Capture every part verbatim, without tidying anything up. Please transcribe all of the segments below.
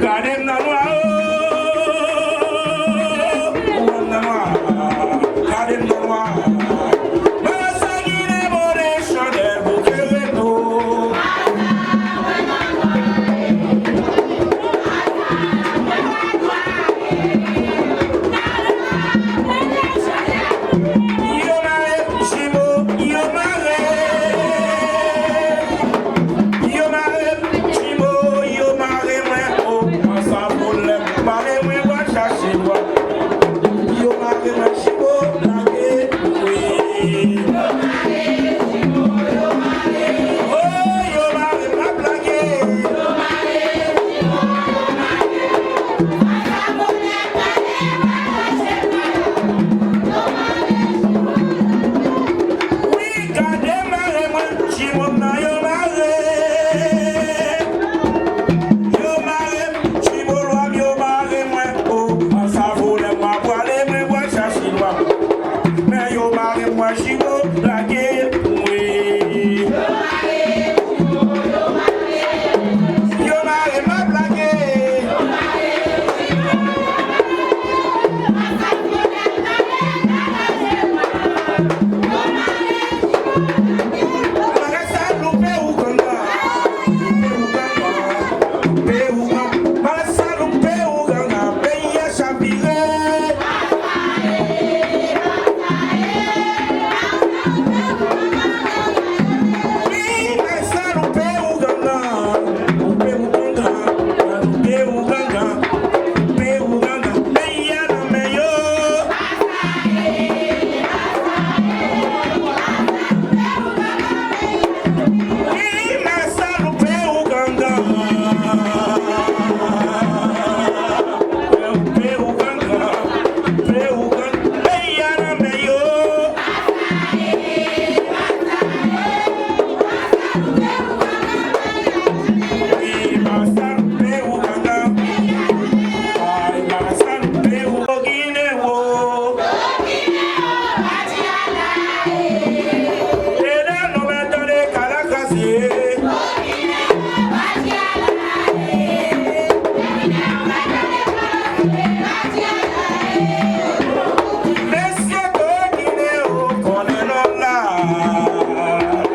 Gade m nan nwa, o, ou wè m nan nwa. Gade m nan nwa. Mwen sanginè, mode chandèl pou klere nou. Yo mare m, jimo, yo mare. Yo mare m, jimo, yo mare mwen, o, ansanm pou lè m pale mwen pral chache lwa. Yo mare mwen, jimo, lage mwen. O, yo mare m, m ap lage. Wi, gade mare mwen, jimo m nan yo mare. Yo mare m, jimo lwa m yo mare mwen. O, ansanm pou lè m pral pale mwen pral chache lwa. Men yo mare mwen, jimo, lage mwen. Yo mare m, m ap lage. Bagay sa loupe ou ganga. Loupe ou ganga. Loupe ou ganga. Bagay sa loupe ou ganga. Peyi a chavire. Wi, bagay sa loupe ou ganga. Loupe ou ganga. Loupe ou ganga. Loupe ou ganga. Peyi a nan men yo. Wi, bagay sa loupe ou ganga. Loupe ou ganga. Loupe ou ganga. Peyi a nan men yo. Wi, bagay sa loupe ou ganga. Ay, bagay sa loupe ou. Togine wo. Ede nou mèt tande kalakase. Mesye Togine o, konnen nou la.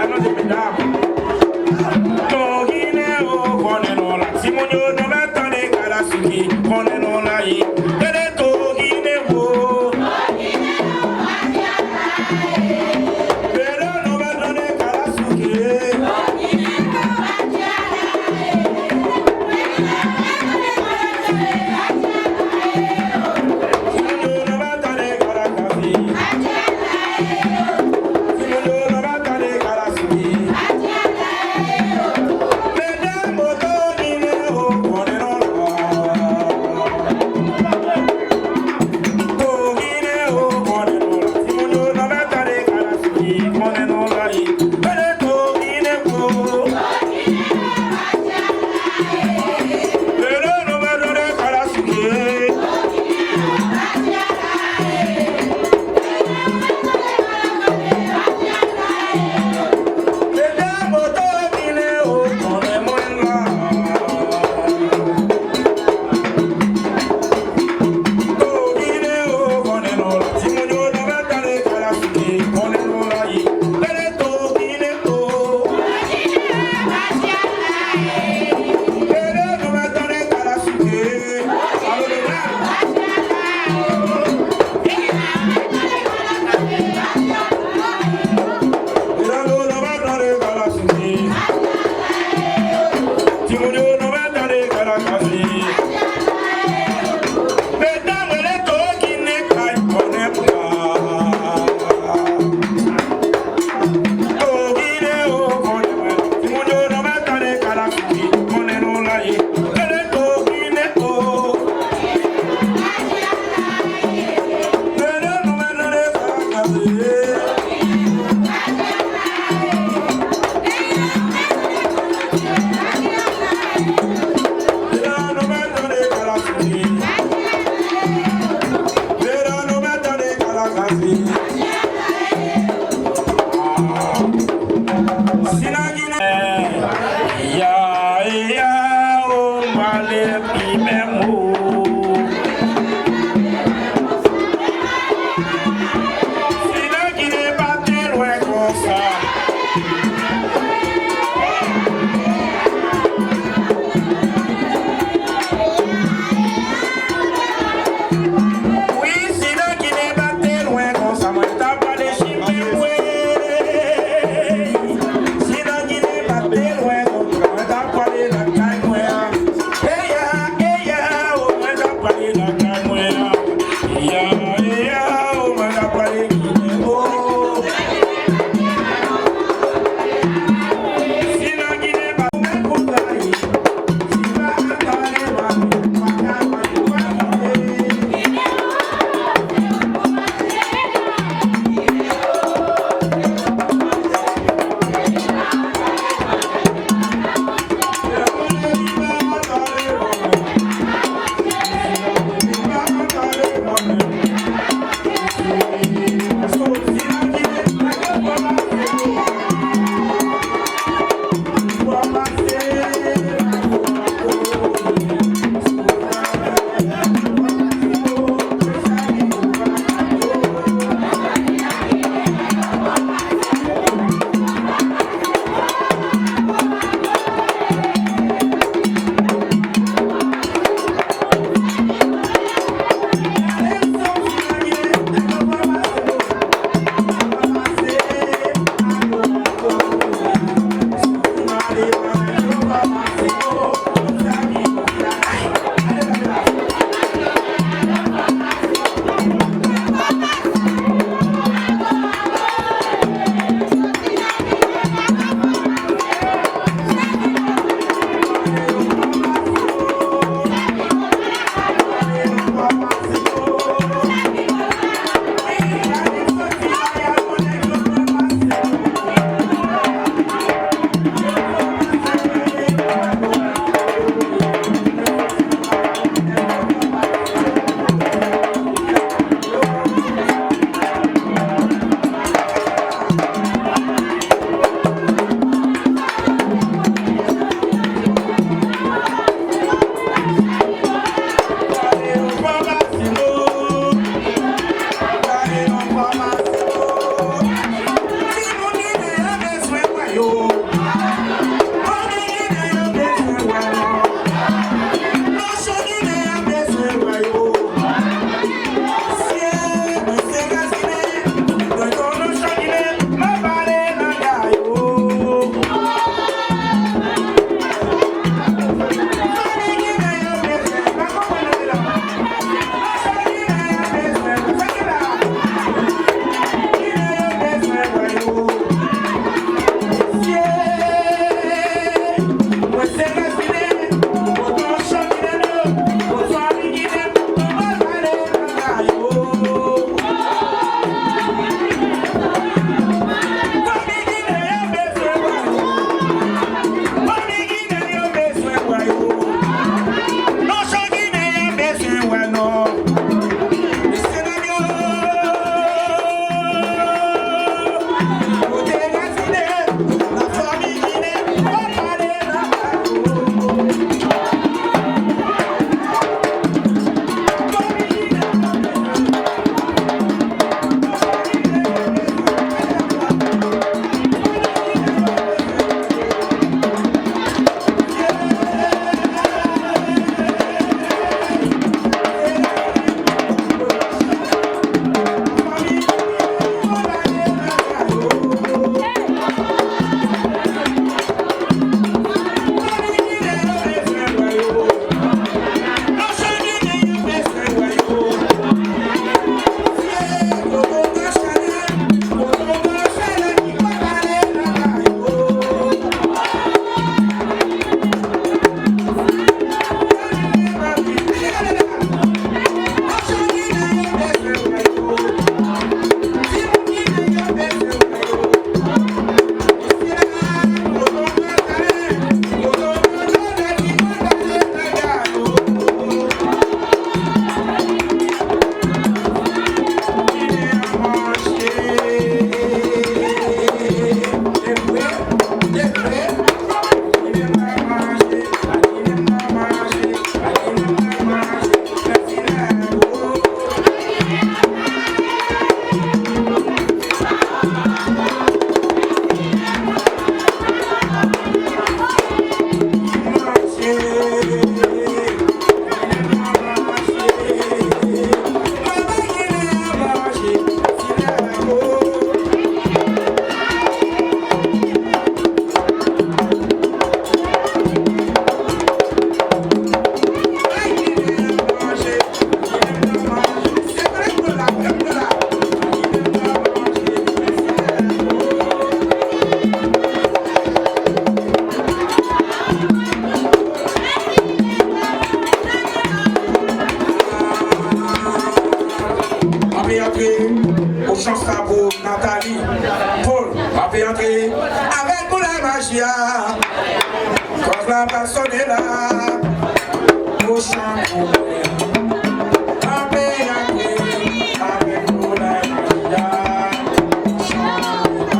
Alonje medam. Togine o, konnen nou la. Timoun yo, nou mèt tande kalasuki, konnen nou la ye. Tande Togine o. Tande nou mèt tande kalasuki. Timoun yo, nou mèt tande kalakase. Medam, nou mèt tande kalakasi. Si nan Ginen, ya, ya, o, m ale pi menm ou. Si nan Ginen pa te lwen konsa. Wi, si nan Ginen pa te lwen konsa, mwen t ap pale Chimè mwen. Si nan Ginen pa te lwen konsa, mwen t ap pale lakay mwen an. Eya, eya, o, mwen t ap pale lakay mwen an. Eya, eya, o, mwen t ap pale Ginen, o. Si nan Ginen pa te lwen konsa, Pou Nathalie Paul, m ap antre avèk koulè maji a. Kòz la pa sone la. Mochan pou mwen. Kanpe antre avèk koulè maji a. Mochan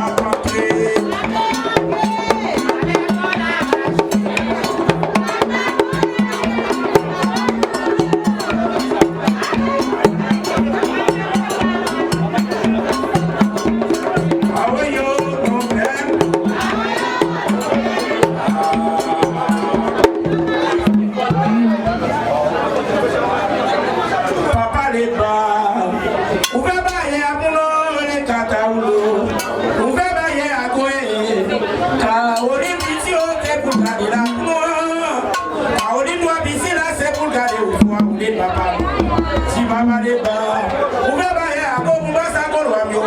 ap antre. Papa Leba, ouvè bayè a pou nou, rele Katawoulo. Ouvè bayè a, kwe. Kawolin piti yo te pou gade la pou nou. Kawolin nwa pisi la se pou l gade ou fwa ou de papa. Ti papa Leba, ouvè bayè a, go pou basa go lwa m yo.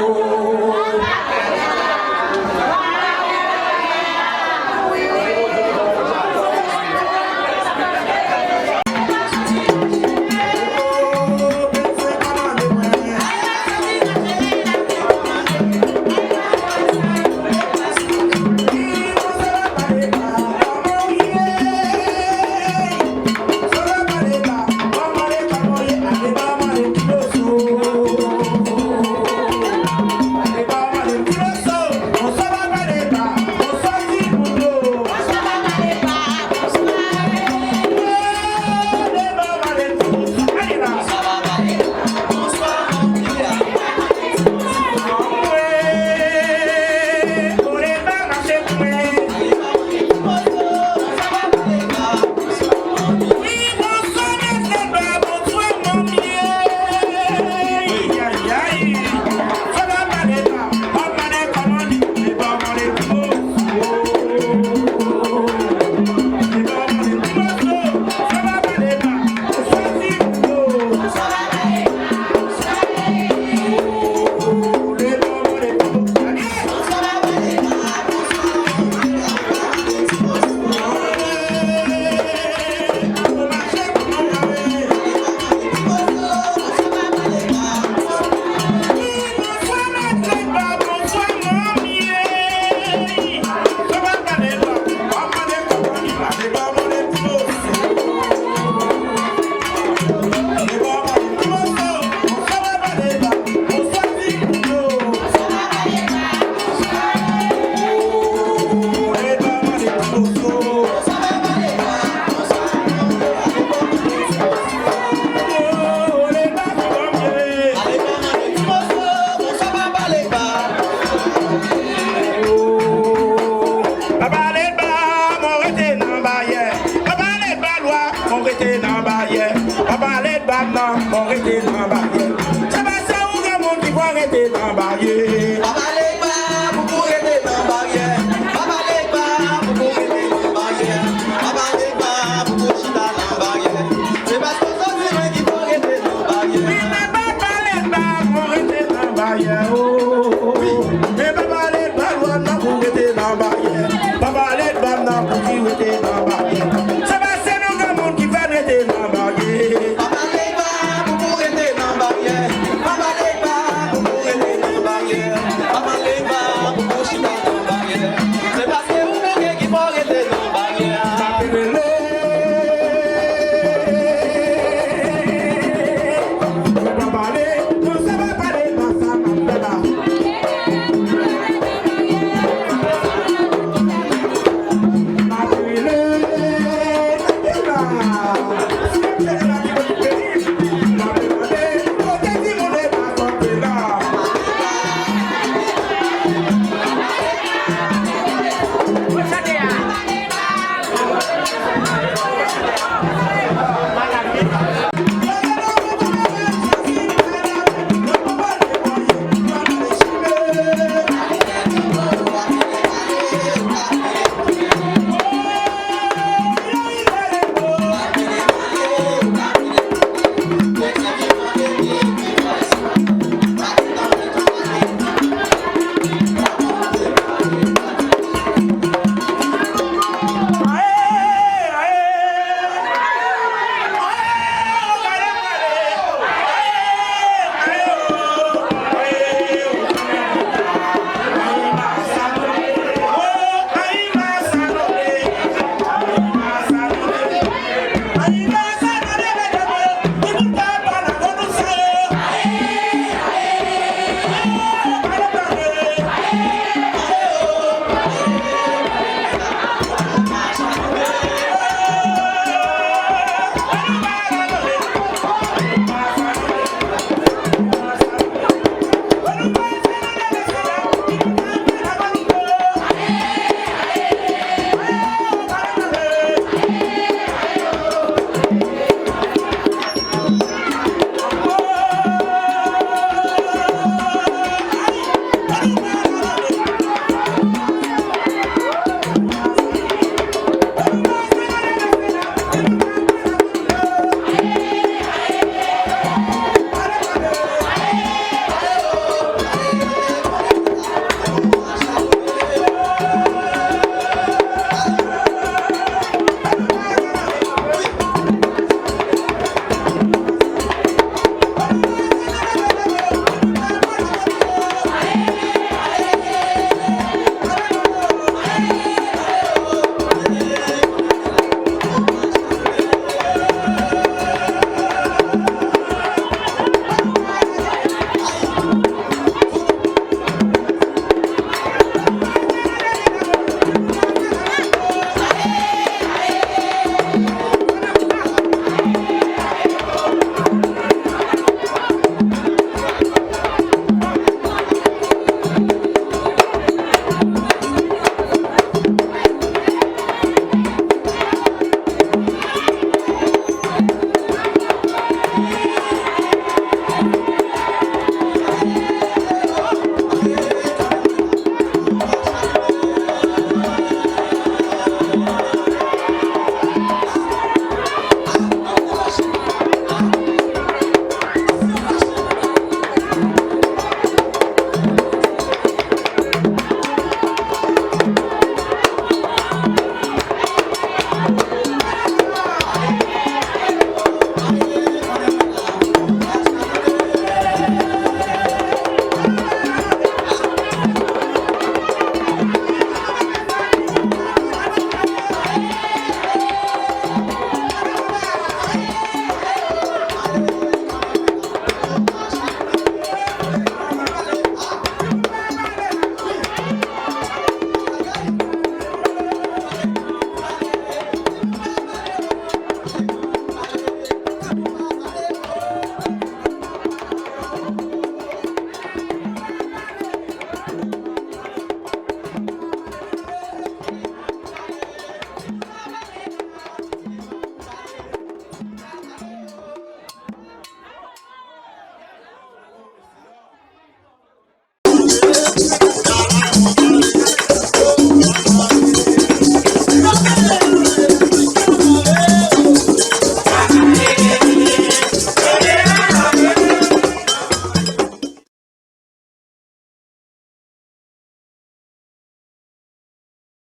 Papa Leba, mwen rete nan bayè. Papa Leba lwa, mwen rete nan bayè. Papa Leba nan, mwen rete nan bayè. Se pa se ou granmoun ki pral rete nan bayè. Papa Leba, pou pou rete nan bayè. Papa Leba, pou pou rete nan bayè. Papa Leba, pou pou chita nan bayè. Se paske w soti lwen ki fè w rete nan bayè. Wi, men Papa Leba, pou rete nan bayè, o. Wi, men Papa Leba, lwa nan pou rete nan bayè. Papa Leba nan pou ki rete nan bayè. Se pa se nou granmoun ki fè n rete nan bayè. Papa Leba, pou pou rete nan bayè. Papa Leba, pou pou rete nan bayè. Papa Leba, pou pou chita nan bayè. Se paske ou menm ki fè w rete nan bayè. Sa te rele. Yo pa pale, nou sa pa pale, pa sa n ap fè la. N ap rele.